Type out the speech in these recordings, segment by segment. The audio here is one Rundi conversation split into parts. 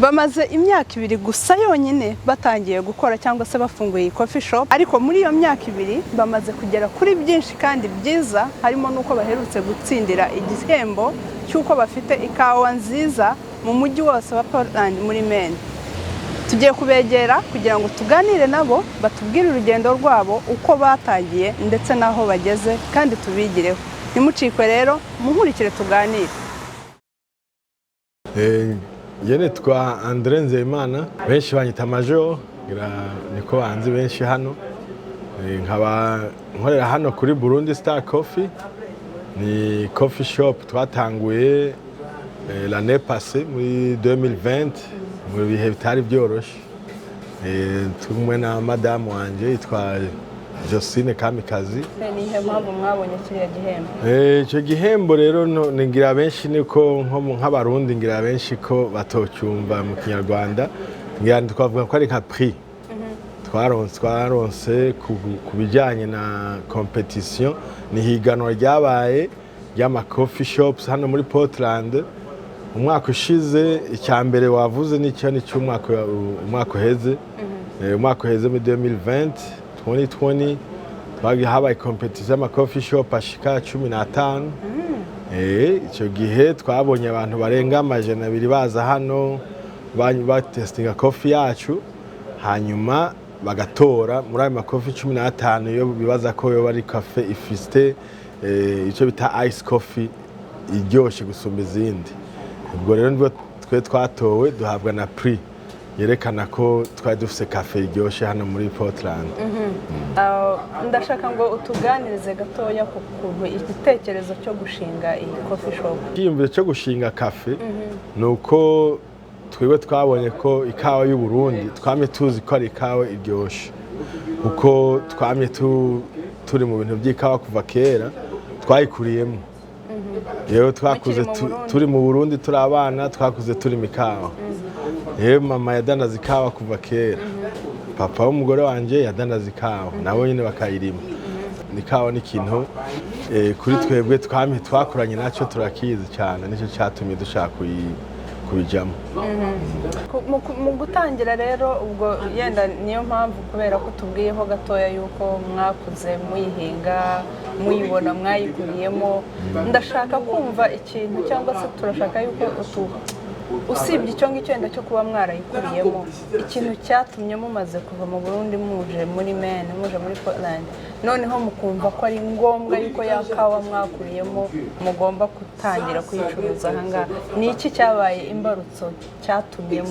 Bamaze imyaka 2 gusa yonyine batangiye gukora cyangwa se bafunguye iyi coffee shop, ariko muri iyo myaka 2 bamaze kugera kuri byinshi kandi byiza, harimo n'uko baherutse gutsindira igihembo cy'uko bafite ikawa nziza mu mujyi wose wa Portland muri Maine. Tugiye kubegera kugira ngo tuganire nabo, batubwire urugendo rwabo, uko batangiye ndetse n'aho bageze, kandi tubigireho. Ntimucikwe rero, munkurikire tuganire. Njye nitwa Andre Nzeyimana, benshi banyita Major, ngira niko banzi benshi hano. Nkaba nkorera hano kuri Burundi Star Coffee, ni coffee shop twatanguye l'année passée muri 2020, mu bihe bitari byoroshe. Turi kumwe na madamu wanje yitwa Josine Kamikazi. Ni iyihe mpamvu mwabonye kiriya gihembo? Icyo gihembo rero ngira benshi niko nk'Abarundi, ngira benshi ko batocyumva mu Kinyarwanda, ngira twavuga ko ari nka prix twaronse ku bijyanye na competition. Ni higanwa ryabaye ry'ama coffee shops hano muri Portland umwaka ushize. Icya mbere wavuze nicyo ni cy'umwaka, umwaka uheze. Umwaka uheze muri 2020, 2020, twagiye habaye competition y'ama coffee shop ashika 15. Icyo gihe twabonye abantu barenga 200 baza hano batestinga coffee yacu, hanyuma bagatora muri ayo makofi 15 iyo bibaza ko yoba ari kafe ifite icyo bita ice coffee iryoshe gusumba izindi. Ubwo rero nibwo twe twatowe, duhabwa na prix yerekana ko twari dufite kafe iryoshe hano muri Portland. Ndashaka ngo utuganirize gatoya ku kuntu igitekerezo cyo gushinga iyi coffee shop. Icyiyumviro cyo gushinga kafe ni uko twebwe twabonye ko ikawa y'u Burundi, twamye tuzi ko ari ikawa iryoshe, kuko twamye turi mu bintu by'ikawa kuva kera, twayikuriyemo. Yewe, twakuze Mukiri mu Burundi? Turi mu Burundi, turi abana, twakuze turi mu ikawa. Yewe, mama yadandaza ikawa kuva kera, papa w'umugore wanje yadandaza ikawa, nabo nyine bakayirima. Ikawa ni ikintu kuri twebwe twamye twakuranye nacyo, turakizi cyane, nicyo cyatumye dushaka kubijamo. Mu gutangira rero, ubwo yenda niyo mpamvu, kubera ko tubwiyeho gatoya yuko mwakuze muyihinga, muyibona, mwayikuriyemo, ndashaka kumva ikintu cyangwa se turashaka yuko usibye icyo ngicyo wenda cyo kuba mwarayikuriyemo, ikintu cyatumye mumaze kuva mu Burundi muje muri Maine, muje muri Portland, noneho mukumva ko ari ngombwa yuko ya kawa mwakuriyemo mugomba gutangira kuyicuruza aha ngaha. Ni iki cyabaye imbarutso cyatumye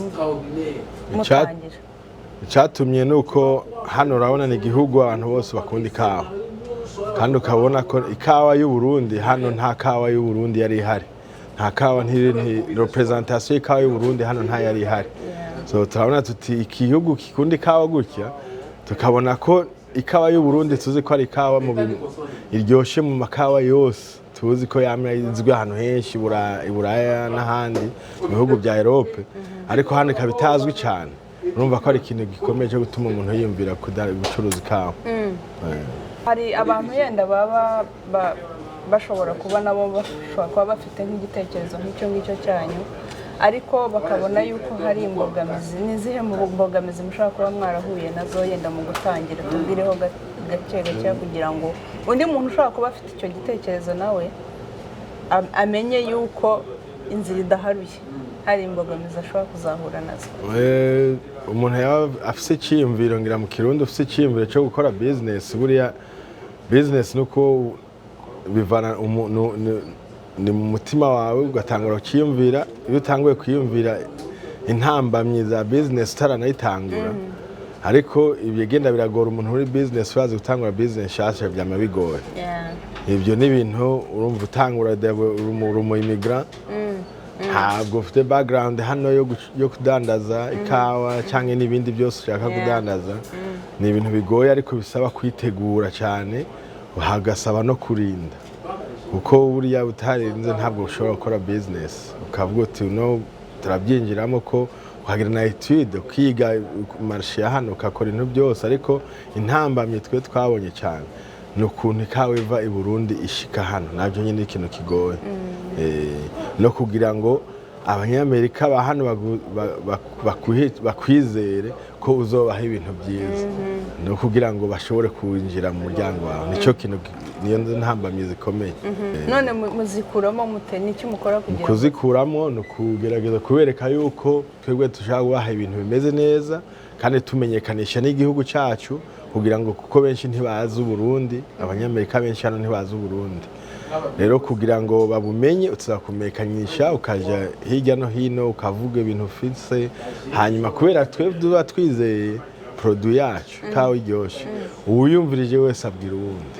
mutangira? Icyatumye ni uko hano urabona ni igihugu abantu bose bakunda ikawa, kandi ukabona ko ikawa y'u Burundi hano, nta kawa y'u Burundi yari ihari, nta kawa, représentation y'ikawa y'u Burundi hano nta yari ihari. So turabona tuti igihugu gikunda ikawa gutya, tukabona ko ikawa y'u Burundi tuzi ko ari ikawa iryoshe mu makawa yose, tuzi ko yamye izwi ahantu henshi i Buraya n'ahandi mu bihugu bya Europe, ariko hano ikaba itazwi cyane. Urumva ko ari ikintu gikomeye cyo gutuma umuntu yiyumvira gucuruza ikawa. Hari abantu yenda baba bashobora kuba nabo bashobora kuba bafite nk'igitekerezo nk'icyo ngicyo cyanyu, ariko bakabona yuko hari imbogamizi. Ni izihe mu mbogamizi mushobora kuba mwarahuye nazo yenda mu gutangira? Tubwireho gake gake kugira ngo undi muntu ushobora kuba afite icyo gitekerezo nawe amenye yuko inzira idaharuye, hari imbogamizi ashobora kuzahura nazo. Umuntu yaba afise icyiyumviro, ngira mu Kirundi, ufise icyiyumviro cyo gukora business, buriya business nuko bivana ni mu mutima wawe, ugatangura ukiyumvira. Iyo utanguye kwiyumvira intambamyi za business utaranayitangura, ariko ibigenda biragora umuntu muri business. Urazi, gutangura business nshasha byama bigoye. Ibyo ni ibintu urumva, utangura uri umu immigrant, ntabwo ufite background hano yo kudandaza ikawa cyangwa n'ibindi byose ushaka kudandaza. Ni ibintu bigoye, ariko bisaba kwitegura cyane, hagasaba no kurinda, kuko buriya utarinze ntabwo ushobora gukora business. Ukavuga uti no turabyinjiramo, ko ukagira na étude, ukiga marché ya hano, ukakora ibintu byose. Ariko intambamyi twe twabonye cyane ni ukuntu ikawa iva i Burundi ishika hano, nabyo nyine ni ikintu kigoye. No kugira ngo Abanyamerika ba hano bakwizere ko uzobaha ibintu byiza, no kugira ngo bashobore kwinjira mu muryango wawe. Nicyo kintu, niyo ntambamyi zikomeye. None muzikuramo mute? Ni iki mukora kugira ngo Kuzikuramo ni ukugerageza kubereka yuko twebwe dushaka kubaha ibintu bimeze neza kandi tumenyekanisha n'igihugu cyacu, kugira ngo, kuko benshi ntibazi Uburundi, Abanyamerika benshi hano ntibazi Uburundi. Rero kugira ngo babumenye, uza kumenyekanisha, ukaja hirya no hino, ukavuga ibintu ufise. Hanyuma kubera twebwe tuba twizeye produit yacu, kawa iryoshe, uwuyumvirije wese abwira uwundi.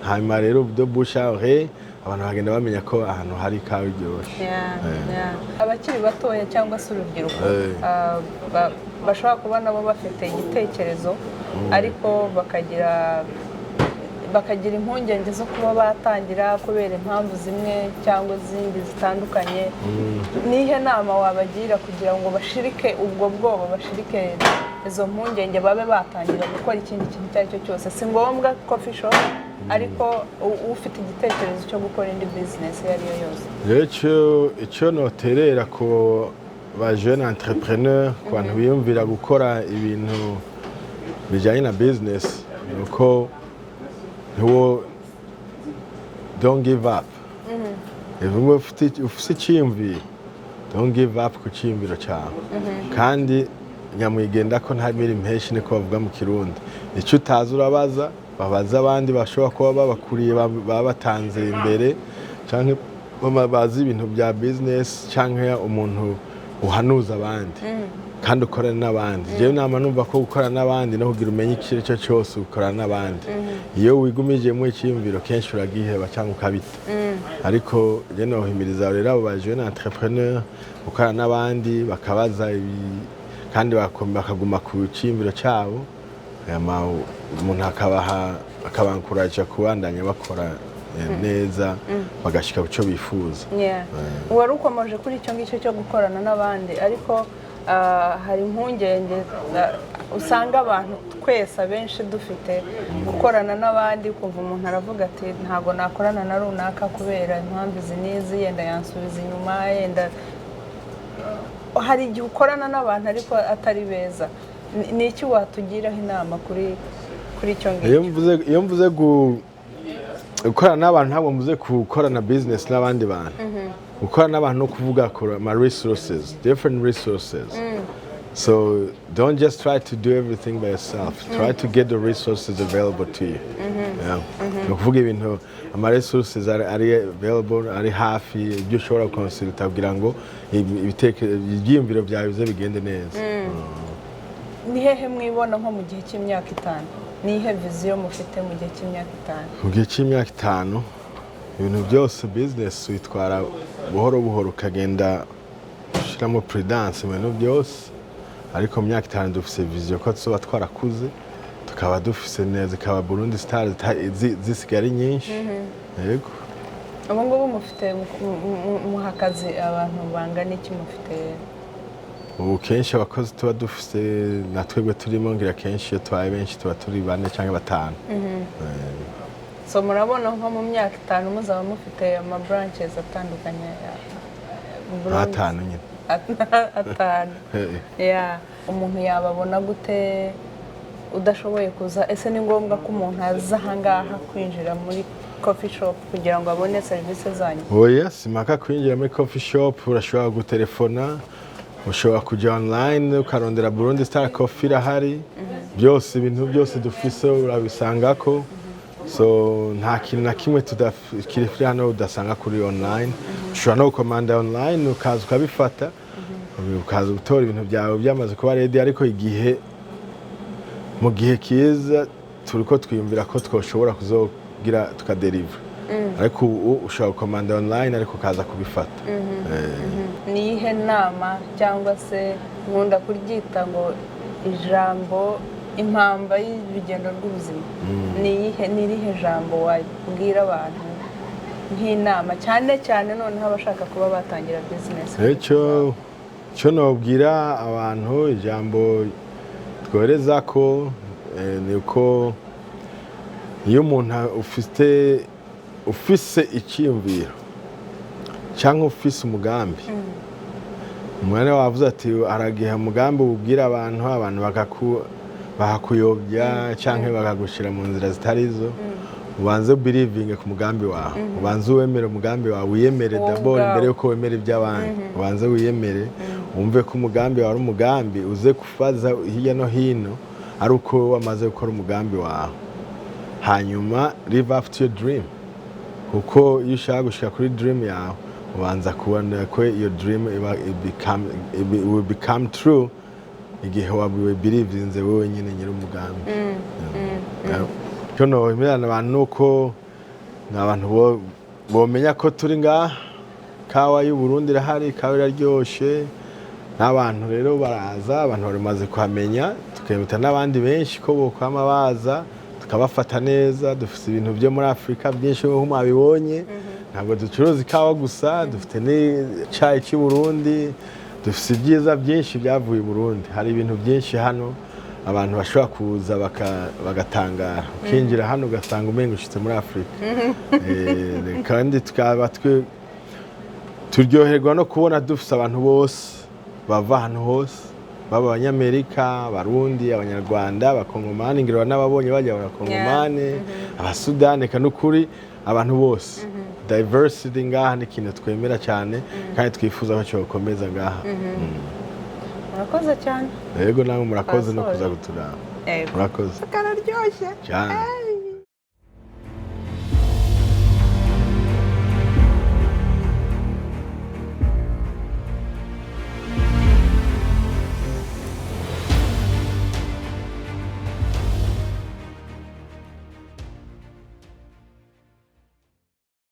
Hanyuma rero de bouche à oreille, abantu bagenda bamenya ko ahantu hari ikawa iryoshe. Yeah. Abakiri batoya cyangwa se urubyiruko bashobora kuba nabo bafite igitekerezo, ariko bakagira impungenge zo kuba batangira kubera impamvu zimwe cyangwa izindi zitandukanye, nihe nama wabagira kugira ngo bashirike ubwo bwoba, bashirike izo mpungenge, babe batangira gukora ikindi kintu icyo ari cyo cyose? Si ngombwa coffee shop, ariko ufite igitekerezo cyo gukora indi business iyo ari yo yose. Rero icyo noterera ku ba jeune entrepreneur, ku bantu biyumvira gukora ibintu bijyanye na business, ni uko ntiwo don't give up. Iyo ufite icyiyumviro, don't give up ku cyiyumviro cyawe. Kandi nyamwigenda ko nta mirimo henshi, niko bavuga mu Kirundi. Icyo utazi urabaza, babaza abandi bashobora kuba babakuriye, baba batanze imbere, cyangwa bazi ibintu bya business, cyangwa umuntu uhanuza abandi, kandi ukorana n'abandi. Jewe nama numva ko gukorana n'abandi no kugira umenye icyo ari cyo cyose, ukorana n'abandi. Iyo wigumijemo icyiyumviro, kenshi uragiheba cyangwa ukabita. Ariko je nohimiriza rero abo ba jeune entrepreneur gukorana n'abandi, bakabaza kandi bakaguma ku cyiyumviro cyabo. Hama umuntu akabaha, akabankuraja kubandanya bakora neza, bagashika ku cyo bifuza. Yeah. Wari ukomeje kuri icyo ngicyo cyo gukorana n'abandi, ariko hari impungenge usanga abantu twese abenshi dufite gukorana n'abandi. Kumva umuntu aravuga ati: "Ntabwo nakorana na runaka kubera impamvu izi n'izi, yenda yansubiza inyuma." Yenda hari igihe ukorana n'abantu ariko atari beza. Ni iki watugiraho inama kuri icyo Iyo ngicyo? mvuze gukorana n'abantu, ntabwo mvuze gukorana business n'abandi bantu. Gukorana n'abantu no kuvuga ama resources, different resources. So don't just try to do everything by yourself. Try to get the resources available to you. Yeah. Ni ukuvuga ibintu, ama resources ari available, ari hafi, ibyo ushobora consulta kugira ngo ibyiyumviro byawe bize bigende neza. Ni hehe mwibona nko mu gihe cy'imyaka 5? Ni ihe vision mufite mu gihe cy'imyaka 5? Mu gihe cy'imyaka 5, ibintu byose, business witwara buhoro buhoro, ukagenda ushyiramo prudence mu bintu byose. Ariko mu myaka 5 dufise vision ko tuzoba twarakuze, tukaba dufise neza, ikaba Burundi Star zisigaye ari nyinshi, yego. Ubu ngubu mufite muha akazi abantu bangana iki? Mufite Ubu kenshi abakozi tuba dufise, na twebwe turimo, ngira kenshi iyo tubaye benshi tuba turi bane cyangwa batanu. So murabona nko mu myaka 5 muzaba mufite ama branches atandukanye mu Burundi? Atanu nyine. Atanu. Yeah. Umuntu yababona gute udashoboye kuza? Ese ni ngombwa ko umuntu aza ahangaha kwinjira muri coffee shop kugira ngo abone serivisi zanyu? Oya, simpaka kwinjira muri coffee shop. Urashobora gutelefona, ushobora kujya online ukarondera Burundi Star Coffee, irahari byose. Ibintu byose dufise urabisangako. So nta kintu na kimwe kiri hano udasanga kuri online. Ushobora no gukomanda online, ukaza ukabifata, ukaza gutora ibintu byawe byamaze kuba ready. Ariko igihe mu gihe kiza turiko twiyumvira ko twoshobora kuzogira tukaderiva, ariko ubu ushobora gukomanda online ariko ukaza kubifata. Ni iyihe nama, cyangwa se nkunda kuryita ngo ijambo impamba y'urugendo rw'ubuzima, ni iyihe, ni irihe jambo wabwira abantu nk'inama, cyane cyane noneho abashaka kuba batangira business? Icyo cyo nobwira abantu, ijambo twohereza ko ni uko iyo umuntu ufise icyiyumviro cyangwa ufise umugambi. Umwanya wavuze ati haragihe umugambi ubwira abantu, abantu bakakuyobya canke bakagushira mu nzira zitari zo. Ubanze believing ku mugambi wawe, ubanze uwemere umugambi wawe, wiyemere Wowe d'abord ubwawe. Imbere yuko wemera iby'abandi, ubanze wiyemere, wumve ko umugambi wawe ari umugambi uze kufaza hirya no hino ari uko wamaze gukora umugambi wawe. Hanyuma live up to your dream, kuko iyo ushaka gushika kuri dream yawe, ubanza kubona ko iyo dream iba it will become true igihe wabiwe believinze wowe nyine nyiri umugambi. Icyo nohemerana abantu ni uko ni abantu bomenya ko turi ngaha, kawa y'u Burundi irahari, kawa iraryoshe, n'abantu rero baraza, abantu bamaze kuhamenya, tukemeta n'abandi benshi ko bokwama baza, tukabafata neza. Dufite ibintu byo muri Afurika byinshi nk'uko mwabibonye. Ntabwo ducuruza ikawa gusa, dufite n'icyayi cy'i Burundi, dufite ibyiza byinshi byavuye i Burundi. Hari ibintu byinshi hano abantu bashobora kuza bagatangara. Ukinjira hano ugasanga umenga ushitse muri Afurika. Kandi tukaba turyoherwa no kubona dufite abantu bose bava ahantu hose, baba Abanyamerika, Abarundi, Abanyarwanda, Abakongomani, ngira n'ababonye bajya Abakongomani, Abasudani, eka n'ukuri abantu bose. Diversity ngaha ni ikintu twemera cyane kandi twifuza ko cyokomeza ngaha. Murakoze cyane. Yego, namwe murakoze no Twasoje. kuza kuturaba. Yego. Murakoze Kararyoshye. cyane.